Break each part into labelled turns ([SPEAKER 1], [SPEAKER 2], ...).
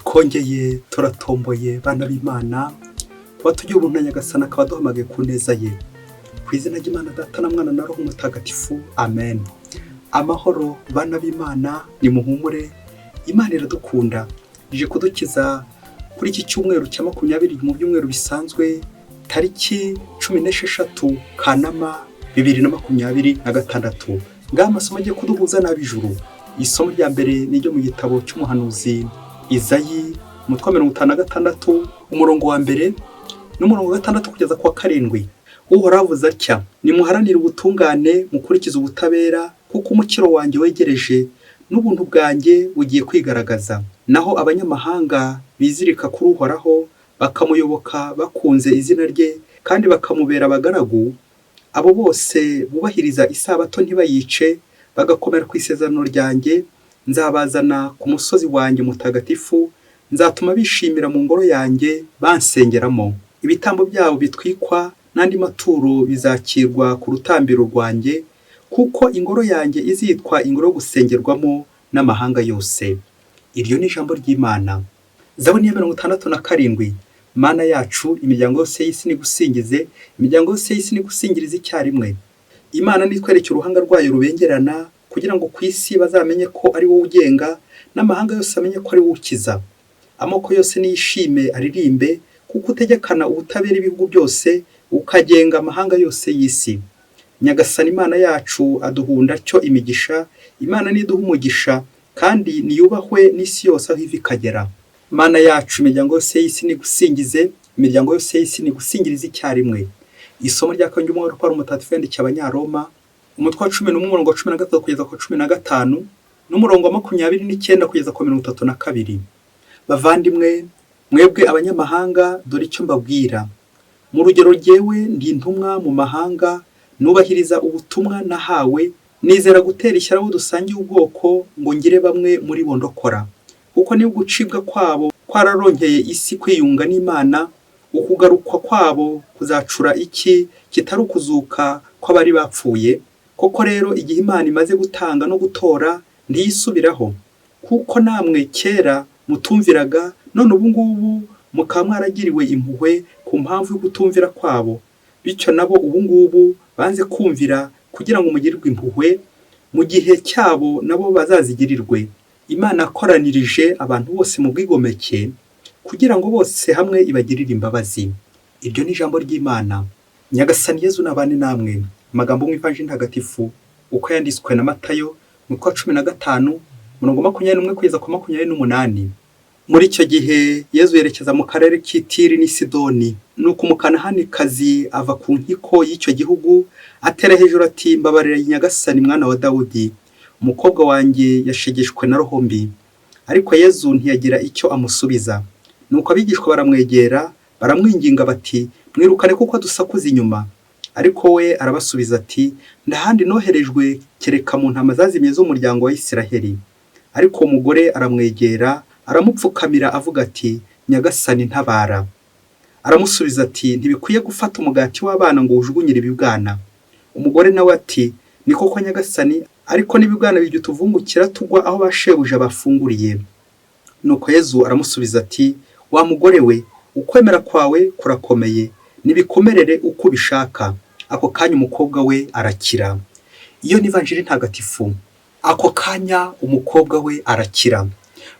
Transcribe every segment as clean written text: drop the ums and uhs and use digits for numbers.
[SPEAKER 1] Twongeye turatomboye bana b'Imana, kuba tugira ubuntu na Nyagasani akaba aduhamagaye ku neza ye. Ku izina ry'Imana Data na Mwana na Roho Mutagatifu, amen. Amahoro bana b'Imana, nimuhumure, Imana iradukunda, ije kudukiza kuri iki cyumweru cya 20 mu byumweru bisanzwe, tariki 16 Kanama 2026. Ngaha amasomo agiye kuduhuza n'ab'ijuru. Isomo rya mbere ni iryo mu gitabo cy'umuhanuzi Izayi, umutwe wa 56, umurongo wa mbere n'umurongo wa gatandatu kugeza ku wa karindwi. Uhoraho avuze atya: nimuharanire ubutungane, mukurikize ubutabera, kuko umukiro wanjye wegereje n'ubuntu bwanjye bugiye kwigaragaza. Naho abanyamahanga bizirika kuri Uhoraho, bakamuyoboka bakunze izina rye, kandi bakamubera abagaragu, abo bose bubahiriza isabato ntibayice, bagakomera ku isezerano ryanjye, nzabazana ku musozi wanjye mutagatifu, nzatuma bishimira mu ngoro yanjye bansengeramo. Ibitambo byabo bitwikwa n'andi maturo bizakirwa ku rutambiro rwanjye, kuko ingoro yanjye izitwa ingoro yo gusengerwamo n'amahanga yose. Iryo ni ijambo ry'Imana. Zaburi ya 67. Mana yacu, imiryango yose y'isi nigusingize, imiryango yose y'isi nigusingirize icyarimwe. Imana nitwereke uruhanga rwayo rubengerana, kugira ngo ku isi bazamenye ko ari wowe ugenga, n'amahanga yose amenye ko ari wowe ukiza. Amoko yose niyishime aririmbe, kuko utegekana ubutabera ibihugu byose, ukagenga amahanga yose y'isi. Nyagasani Imana yacu aduhunda atyo imigisha, Imana niduha umugisha, kandi niyubahwe n'isi yose aho iva ikagera. Mana yacu, imiryango yose y'isi nigusingize, imiryango yose y'isi nigusingirize icyarimwe. Isomo rya kabiri ry'umwaka wa Mutagatifu yandikiye Abanyaroma, umutwe wa 11, umurongo wa 13 kugeza ku wa 15, n'umurongo wa 29 kugeza ku 32. Bavandimwe, mwebwe abanyamahanga, dore icyo mbabwira. Mu rugero jyewe ndi intumwa mu mahanga, nubahiriza ubutumwa nahawe, nizera gutera ishyari abo dusangiye ubwoko ngo ngire bamwe muri bo ndokora. Kuko niba ugucibwa kwabo kwararonkeye isi kwiyunga n'Imana, ukugarukwa kwabo kuzacura iki kitari ukuzuka kw'abari bapfuye? Koko rero igihe Imana imaze gutanga no gutora ntiyisubiraho. Kuko namwe kera mutumviraga, none ubu ngubu mukaba mwaragiriwe impuhwe ku mpamvu yo kutumvira kwabo. Bityo nabo ubu ngubu banze kumvira kugira ngo mugirirwe impuhwe, mu gihe cyabo nabo bazazigirirwe. Imana yakoranirije abantu bose mu bwigomeke, kugira ngo bose hamwe ibagirire imbabazi. Iryo ni ijambo ry'Imana. Nyagasani Yezu nabane namwe. Amagambo mu Ivanjiri ntagatifu uko yanditswe na Matayo, umutwe wa 15, umurongo 21 kugeza ku 28. Muri icyo gihe Yezu yerekeza mu karere k'i Tiri n'i Sidoni. Nuko Umukanahanikazi ava ku nkiko y'icyo gihugu, atera hejuru ati: mbabarira Nyagasani mwana wa Dawudi, umukobwa wanjye yashegeshwe na roho mbi. Ariko Yezu ntiyagira icyo amusubiza. Nuko abigishwa baramwegera, baramwinginga bati: mwirukane kuko adusakuza inyuma. Ariko we arabasubiza ati: ndahandi noherejwe kereka mu ntama zazimiye z'umuryango wa Isiraheli. Ariko uwo mugore aramwegera, aramupfukamira avuga ati: Nyagasani ntabara. Aramusubiza ati: ntibikwiye gufata umugati w'abana ngo uwujugunyire ibibwana. Umugore nawe ati: ni koko Nyagasani, ariko n'ibibwana birya utuvungukira tugwa aho ba shebuja bafunguriye. Nuko Yezu aramusubiza ati: wa mugore we, ukwemera kwawe kurakomeye, nibikomerere uko ubishaka. Ako kanya umukobwa we arakira. Iyo ni Ivanjiri ntagatifu. Ako kanya umukobwa we arakira.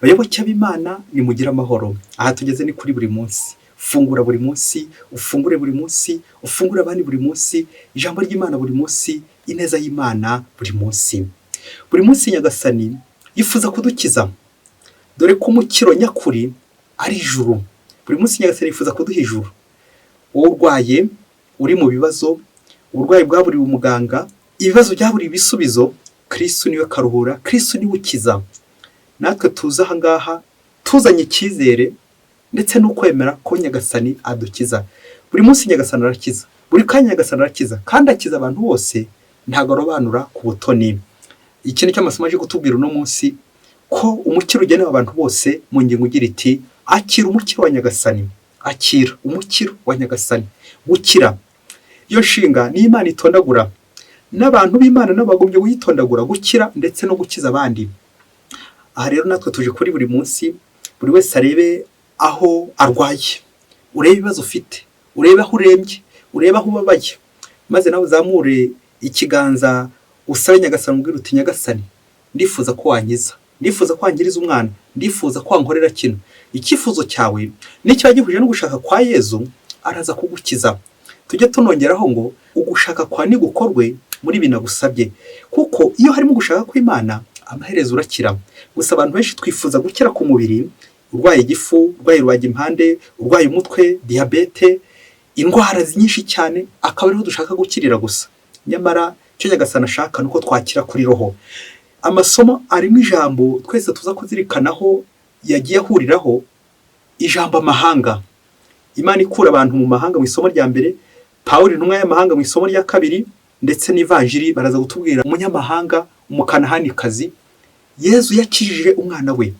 [SPEAKER 1] Bayoboke b'Imana, nimugire amahoro. Aha tugeze ni kuri buri munsi. Fungura buri munsi, ufungure buri munsi, ufungure abandi buri munsi, ijambo ry'Imana buri munsi, ineza y'Imana buri munsi. Buri munsi Nyagasani yifuza kudukiza. Dore ko umukiro nyakuri ari ijuru. Buri munsi Nyagasani yifuza kuduha ijuru. Wowe urwaye, uri mu bibazo, uburwayi bwaburiwe umuganga, ibibazo byaburiwe ibisubizo, Kristu niwe karuhura, Kristu niwe ukiza. Natwe tuza aha ngaha tuzanye icyizere ndetse no kwemera ko Nyagasani adukiza. Buri munsi Nyagasani arakiza, buri kanya Nyagasani arakiza, kandi akiza abantu bose, ntabwo arobanura ku butoni. Iki ni cyo amasomo aje kutubwira uno munsi, ko umukiro ugenewe abantu bose mu ngingo igira iti: akira umukiro wa Nyagasani, akira umukiro wa Nyagasani. Gukira, iyo nshinga ni Imana itondagura, n'abantu b'Imana nabo bagombye kuyitondagura, gukira ndetse no gukiza abandi. Aha rero natwe tuje kuri buri munsi. Buri wese arebe aho arwaye, urebe ibibazo ufite, urebe aho urembye, urebe aho ubabaye, maze nawe uzamure ikiganza usabe Nyagasani, umubwire uti: "Nyagasani, ndifuza ko wankiza, ndifuza ko wangiriza umwana, ndifuza ko wankorera kino." Icyifuzo cyawe nikiba gihuje no gushaka kwa Yezu, araza kugukiza. Tujye tunongeraho ngo ugushaka kwa nigukorwe muri ibi nagusabye, kuko iyo harimo gushaka kw'Imana, amaherezo urakira. Gusa abantu benshi twifuza gukira ku mubiri: urwaye igifu, urwaye rubagimpande, urwaye umutwe, diyabete, indwara nyinshi cyane, akaba ariho dushaka gukirira gusa. Nyamara icyo Nyagasani ashaka ni uko twakira kuri roho. Amasomo arimo ijambo twese tuza kuzirikanaho yagiye ahuriraho, ijambo amahanga, Imana ikura abantu mu mahanga mu isomo rya mbere, Pawulo intumwa y'amahanga mu isomo rya kabiri, ndetse n'ivanjiri baraza kutubwira umunyamahanga, Umukanahanikazi, Yezu yakijije umwana we.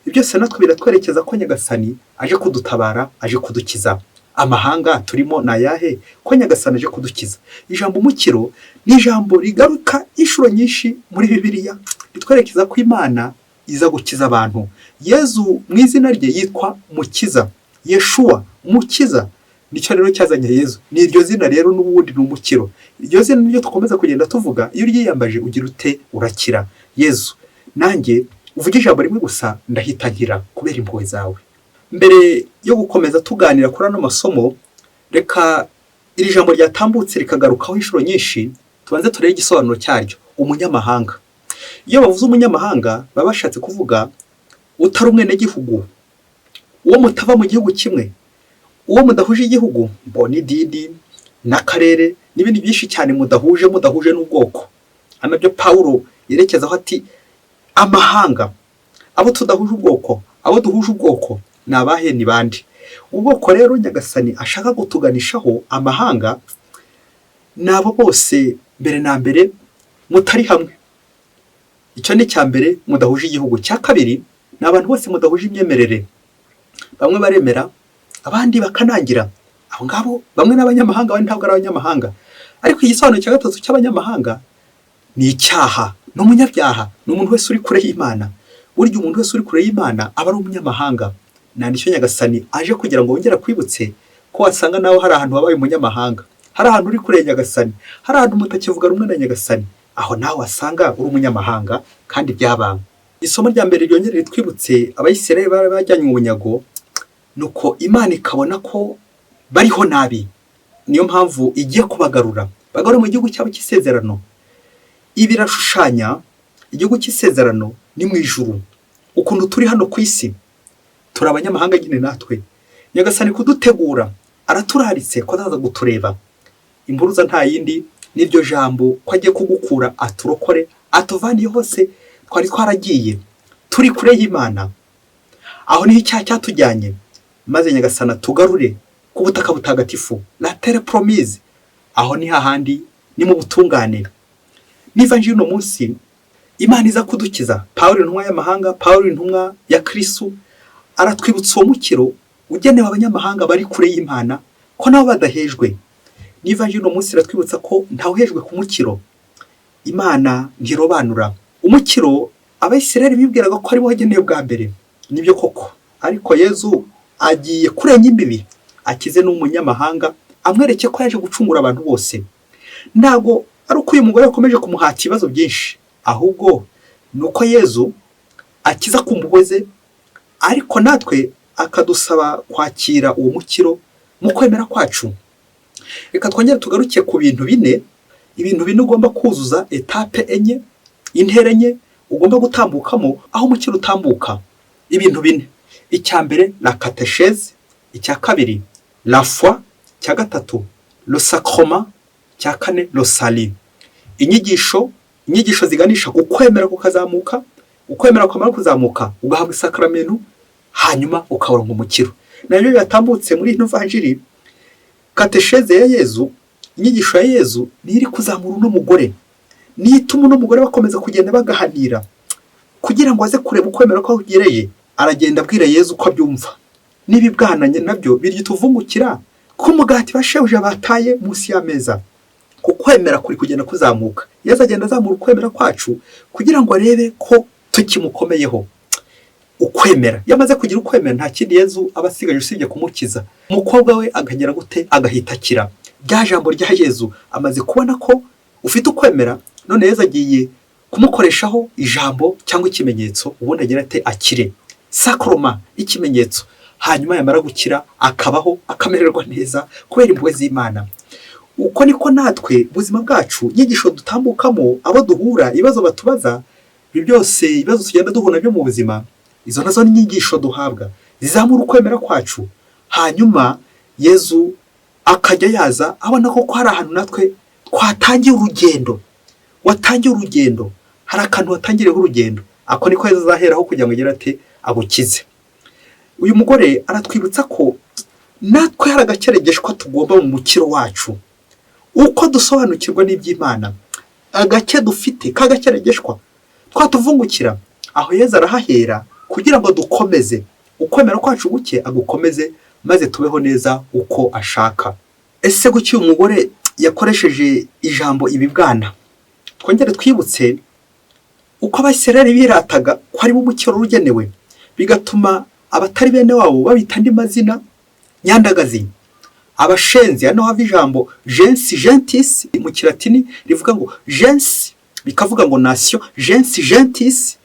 [SPEAKER 1] Ibyo byose natwe biratwerekeza ko Nyagasani aje kudutabara, aje kudukiza. Amahanga turimo ni ayahe ko Nyagasani aje kudukiza? Ijambo umukiro ni ijambo rigaruka inshuro nyinshi muri Bibiliya, ritwerekeza ko Imana iza gukiza abantu. Yezu mu izina rye yitwa Mukiza, Yeshuwa, Mukiza. Nicyo rero cyazanye Yezu, ni iryo zina rero n'ubundi ni umukiro. Iryo zina niryo dukomeza kugenda tuvuga. Iyo uryiyambaje ugira ute? Urakira. Yezu, nanjye uvuge ijambo rimwe gusa, ndahita nkira kubera impuhwe zawe. Mbere yo gukomeza tuganira kuri ano masomo, reka iri jambo ryatambutse rikagarukaho inshuro nyinshi, tubanze turebe igisobanuro cyaryo. Umunyamahanga. Iyo bavuze umunyamahanga, baba bashatse kuvuga utari umwenegihugu, uwo mutava mu gihugu kimwe, uwo mudahuje igihugu, mbona idini n'akarere n'ibindi byinshi cyane mudahuje, mudahuje n'ubwoko. Hano nabyo Pawulo yerekezaho ati: "Amahanga, abo tudahuje ubwoko." Abo duhuje ubwoko ni abahe? Ni bande? Ubwoko rero Nyagasani ashaka kutuganishaho, amahanga, ni abo bose mbere na mbere mutari hamwe. Icyo ni icya mbere, mudahuje igihugu. Cya kabiri, ni abantu bose mudahuje imyemerere. Bamwe baremera, abandi bakanangira. Abo ngabo bamwe ni abanyamahanga, abandi ntabwo ari abanyamahanga. Ariko igisobanuro cya gatatu cy'abanyamahanga ni icyaha, ni umunyabyaha, ni umuntu wese uri kure y'Imana. Burya umuntu wese uri kure y'Imana aba ari umunyamahanga. Nta nicyo Nyagasani aje kugira ngo wongere akwibutse ko wasanga nawe hari ahantu wabaye umunyamahanga, hari ahantu uri kure ya Nyagasani, hari ahantu mutakivuga rumwe na Nyagasani, aho nawe wasanga uri umunyamahanga kandi byabanga. Isomo rya mbere ryongere ritwibutse Abayisiraheli bari bajyanywe mu bunyago, nuko Imana ikabona ko bariho nabi, niyo mpamvu igiye kubagarura, bagarura mu gihugu cyabo cy'isezerano. Ibi birashushanya igihugu cy'isezerano ni mu ijuru. Ukuntu turi hano ku isi turi abanyamahanga nyine, natwe Nyagasani kudutegura araturaritse ko azaza kutureba. Impuruza nta yindi, n'iryo jambo ko agiye kugukura, aturokore, atuvaniye hose twari twaragiye turi kure y'Imana. Aho niho icyaha cyatujyanye, maze Nyagasani tugarure ku butaka butagatifu, la terre promise. Aho ni hahandi ni mu butungane. Niba nje uno munsi Imana iza kudukiza, Pawulo intumwa y'amahanga, Pawulo intumwa ya Kristu, aratwibutsa uwo mukiro ugenewe abanyamahanga bari kure y'Imana, ko nabo badahejwe. Niba nje uno munsi iratwibutsa ko ntawuhejwe ku mukiro. Imana ntirobanura. Umukiro Abayisiraheli bibwiraga ko ari bo wagenewe bwa mbere, nibyo koko, ariko Yezu agiye kurenga imbibi, akize n'umunyamahanga, amwereke ko yaje gucungura abantu bose. Ntabwo ari uko uyu mugore yakomeje kumuhata ibibazo byinshi, ahubwo ni uko Yezu akiza ku mpuhwe ze, ariko natwe akadusaba kwakira uwo mukiro mu kwemera kwacu. Reka twongere tugaruke ku bintu bine, ibintu bine ugomba kuzuza, étapes enye, intera enye ugomba gutambukamo aho umukiro utambuka. Ibintu bine: icya mbere, la catéchèse; icya kabiri, la foi; icya gatatu, le sacrement; icya kane, le salut. Inyigisho, inyigisho ziganisha ku kwemera kukazamuka, ukwemera kwamara kuzamuka ugahabwa isakaramento, hanyuma ukabona umukiro. Nabyo byatambutse muri ino vanjiri. Catéchèse ya Yezu, inyigisho ya Yezu, niyo iri kuzamura uno mugore, niyo ituma uno mugore bakomeza kugenda bagahanira kugira ngo aze kureba ukwemera ko agereye. Aragenda abwira Yezu uko abyumva n'ibibwananye nabyo birya utuvungukira k'umugati bashebuja bataye munsi y'ameza. Ku kwemera kuri kugenda kuzamuka, Yezu agenda azamura ukwemera kwacu kugira ngo arebe ko tukimukomeyeho. Ukwemera. Iyo amaze kugira ukwemera, nta kindi Yezu aba asigaje usibye kumukiza. Umukobwa we akagera gute? Agahita akira. Rya jambo rya Yezu, amaze kubona ko ufite ukwemera, none Yezu agiye kumukoreshaho ijambo cyangwa ikimenyetso, ubundi agira ate? Akire. Sacrement, ikimenyetso. Hanyuma yamara gukira, akabaho, akamererwa neza kubera impuhwe z'Imana. Uko niko natwe ubuzima bwacu, inyigisho dutambukamo, abo duhura, ibibazo batubaza, ibi byose, ibibazo tugenda duhura nabyo mu buzima, izo nazo ni inyigisho duhabwa zizamura ukwemera kwacu. Hanyuma Yezu akajya yaza abona ko hari ahantu natwe twatangiye urugendo. Watangiye urugendo, hari akantu watangiriyeho urugendo, ako niko Yezu azaheraho kugira ngo agere ate? Agukize. Uyu mugore aratwibutsa ko natwe hari agakeregeshwa tugomba mu mukiro wacu, uko dusobanukirwa n'iby'Imana, agake dufite k'agakeregeshwa twatuvungukira aho, Yezu arahahera kugira ngo dukomeze ukwemera kwacu guke, agukomeze maze tubeho neza uko ashaka. Ese kuki uyu mugore yakoresheje ijambo "ibibwana"? Twongere twibutse uko Abisirayeli birataga ko ari bo umukiro ugenewe, bigatuma abatari bene wabo babita andi mazina nyandagazi, abashenzi. Hano hava ijambo gens gentis mu Kilatini, rivuga ngo gens, bikavuga ngo nation, gens gentis,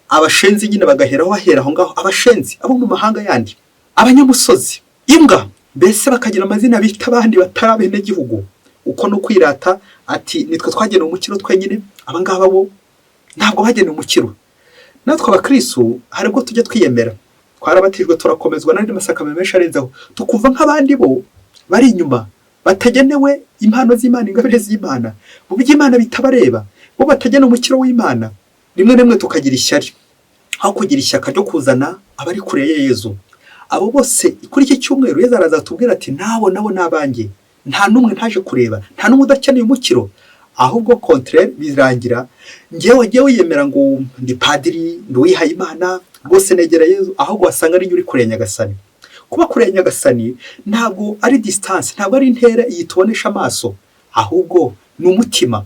[SPEAKER 1] abashenzi nyine bagaheraho, bahera aho ngaho, abashenzi, abo mu mahanga yandi, abanyamusozi, imbwa, mbese bakagira amazina bita abandi batari abenegihugu. Uko no kwirata, ati nitwe twagenewe umukiro twenyine, abangaba bo ntabwo bagenewe umukiro. Natwe abakristu hari ubwo tujya twiyemera, twarabatijwe, turakomezwa n'andi masakamento menshi arenzeho, tukumva nk'abandi bo bari inyuma, batagenewe impano z'Imana, ingabire z'Imana, mu by'Imana bitabareba, bo batagenewe umukiro w'Imana. Rimwe na rimwe tukagira ishyari aho kugira ishyaka ryo kuzana abari kure ya Yezu. Abo bose, kuri iki cyumweru Yezu araza atubwira ati nabo nabo ni abanjye, nta n'umwe ntaje kureba, nta n'umwe udakeneye umukiro. Ahubwo contraire, birangira ngewe wagiye wiyemera ngo ndi padiri, ndi uwihaye Imana rwose, negera Yezu, ahubwo wasanga ari uri kure ya Nyagasani. Kuba kure ya Nyagasani ntabwo ari distance, ntabwo ari intera iyi tubonesha amaso, ahubwo ni umutima,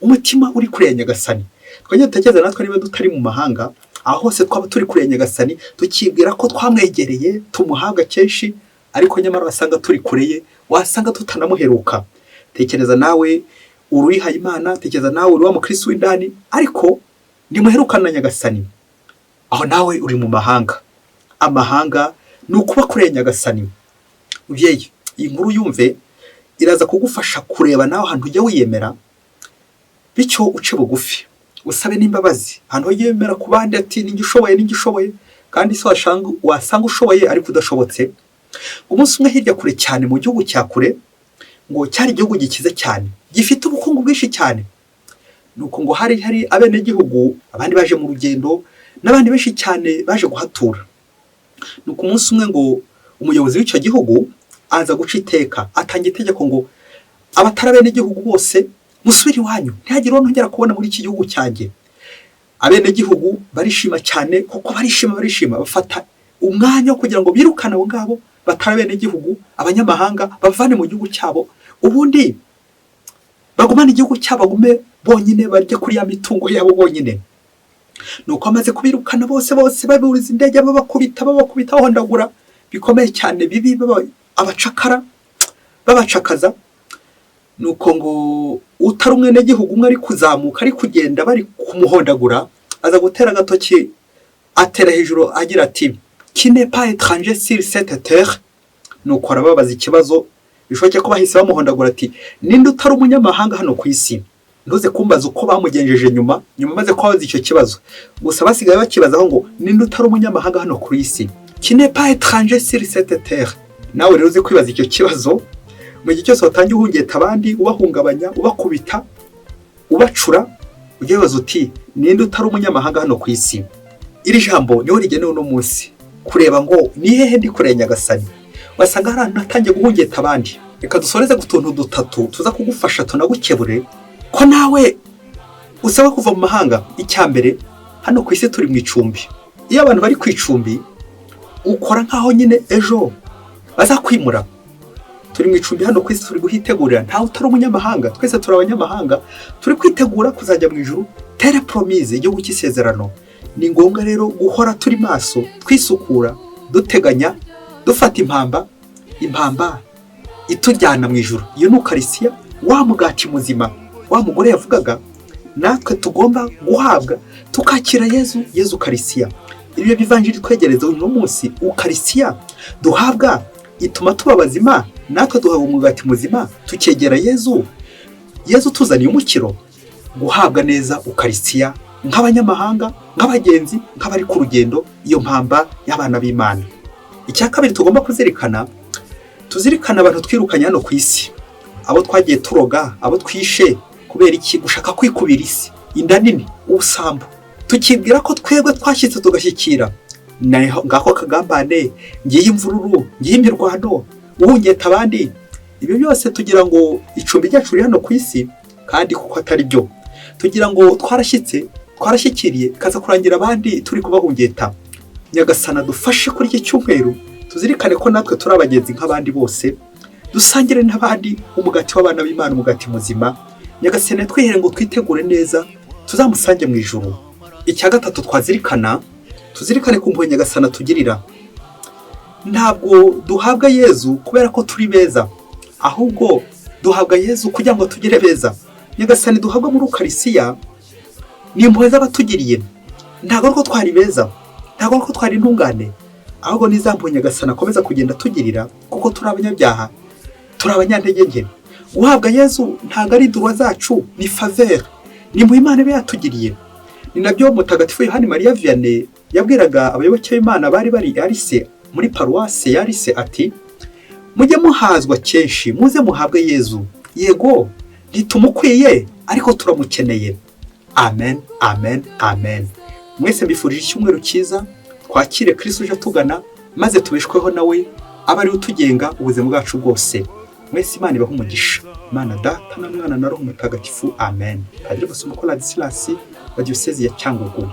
[SPEAKER 1] umutima uri kure ya Nyagasani. Twajya dutekereza natwe niba tutari mu mahanga, aho hose twaba turi kure ya Nyagasani, tukibwira ko twamwegereye, tumuhabwa kenshi, ariko nyamara wasanga turi kure ye, wasanga tutanamuheruka. Tekereza nawe uri Imana, tekereza nawe uri wa mukristo w'indani, ariko ntimuherukana na Nyagasani. Aho nawe uri mu mahanga. Amahanga ni ukuba kure ya Nyagasani. Mubyeyi, iyi nkuru yumve, iraza kugufasha kureba nawe ahantu ujya wiyemera, bityo uce bugufi, usabe n'imbabazi ahantu ujya wiyemera ku bandi, ati ninjye ushoboye, ninjye ushoboye, kandi se wasanga ushoboye ariko udashobotse. Umunsi umwe, hirya kure cyane mu gihugu cya kure, ngo cyari igihugu gikize cyane, gifite ubukungu bwinshi cyane, nuko ngo hari hari abenegihugu, abandi baje mu rugendo n'abandi benshi cyane baje guhatura. Nuko umunsi umwe ngo umuyobozi w'icyo gihugu aza guca iteka, atanga itegeko ngo abatari abenegihugu bose musubire iwanyu, ntihagire uwo ntongera kubona muri iki gihugu cyanjye. Abenegihugu barishima cyane kuko barishima, barishima, bafata umwanya wo kugira ngo birukane abo ngabo batari abenegihugu, abanyamahanga, bavane mu gihugu cyabo, ubundi bagumane igihugu cyabo, bagume bonyine, barye kuri ya mitungo yabo bonyine. Nuko amaze kubirukana bose bose, baburiza indege, babakubita, babakubita, bahondagura bikomeye cyane bibi, baba abacakara, babacakaza. Nuko ngo utari umwenegihugu umwe ari kuzamuka, ari kugenda bari kumuhondagura, aza gutera agatoki, atera hejuru agira ati: "Qui n'est pas étranger sur cette terre?" Nuko arababaza ikibazo, bishoboke ko bahise bamuhondagura, ati: "Ninde utari umunyamahanga hano ku isi?" Ntuze kumbaza uko bamugenjeje nyuma. Nyuma maze kubabaza icyo kibazo gusa, basigaye bakibazaho ngo: "Ninde utari umunyamahanga hano ku isi?" "Qui n'est pas étranger sur cette terre?" Nawe rero uzi kwibaza icyo kibazo mu gihe cyose watangiye uhungeta abandi, ubahungabanya, ubakubita, ubacura, ujye wibaza uti: "Ninde utari umunyamahanga hano ku isi?" Iri jambo niho rigenewe uno munsi, kureba ngo ni hehe ndi kure ya Nyagasani. Wasanga hari ahantu natangiye guhungeta abandi. Reka dusoreze ku tuntu dutatu tuza kugufasha, tunagukebure ko nawe usaba kuva mu mahanga. Icya mbere, hano ku isi turi mu icumbi. Iyo abantu bari ku icumbi, ukora nk'aho nyine ejo bazakwimura. Turi mu icumbi hano ku isi, turi guhitegurira. Ntawe utari umunyamahanga, twese turi abanyamahanga, turi kwitegura kuzajya mu ijuru, terre promise, igihugu cy'isezerano. Ni ngombwa rero guhora turi maso, twisukura, duteganya, dufata impamba, impamba itujyana mu ijuru. Iyo ni ukarisiya, wa mugati muzima wa mugore yavugaga, natwe tugomba guhabwa tukakira Yezu, Yezu ukarisiya. Ibyo bivanjiri twegereza uno munsi, ukarisiya duhabwa ituma tuba bazima, natwe duhabwa umugati muzima tukegera Yezu. Yezu tuzaniye umukiro. Guhabwa neza ukarisiya nk'abanyamahanga, nk'abagenzi, nk'abari ku rugendo, iyo mpamba y'abana b'Imana. Icya kabiri tugomba kuzirikana, tuzirikana abantu twirukanye hano ku isi, abo twagiye turoga, abo twishe. Kubera iki? Gushaka kwikubira isi, inda nini, ubusambo, tukibwira ko twebwe twashyitse tugashyikira. Ngako kagambane, ngiye imvururu, ngiye imirwano, uhungeta abandi. Ibyo byose tugira ngo icumbi ryacu riri hano ku isi, kandi kuko atari byo. Tugira ngo twarashyitse, twarashyikiriye, bikaza kurangira abandi turi kubahungeta. Nyagasana dufashe kuri iki cyumweru tuzirikane ko natwe turi abagenzi nk'abandi bose, dusangire n'abandi umugati w'abana b'Imana, umugati muzima. Nyagasani twihere ngo twitegure neza tuzamusange mu ijuru. Icya gatatu twazirikana, tuzirikane ku mpuhwe Nyagasani atugirira. Ntabwo duhabwa Yezu kubera ko turi beza, ahubwo duhabwa Yezu kugira ngo tugere beza. Nyagasani duhabwa muri ukarisiya ni impuhwe z'abatugiriye. Ntabwo ari uko twari beza, ntabwo ari uko twari intungane, ahubwo ni za mpuhwe Nyagasani akomeza kugenda atugirira kuko turi abanyabyaha, turi abanyantege nke. Guhabwa Yezu ntabwo ari droit zacu, ni faveur, ni impuhwe Imana iba yatugiriye. Ni nabyo Mutagatifu Yohani Mariya Vianney yabwiraga abayoboke b'Imana bari bari Ars, muri paruwase ya Ars, ati: "Mujye muhazwa kenshi, muze muhabwe Yezu. Yego ntitumukwiye, ariko turamukeneye." Amen, amen, amen. Mwese mbifurije icyumweru cyiza. Twakire Kristo uje tugana, maze tubeshweho nawe, abe ariwe utugenga ubuzima bwacu bwose. Mwese Imana ibahe umugisha, Imana Data na Mwana na Roho Mutagatifu. Amen. Padiri Masumbuko Ladislas wa Diyosezi ya Cyangugu.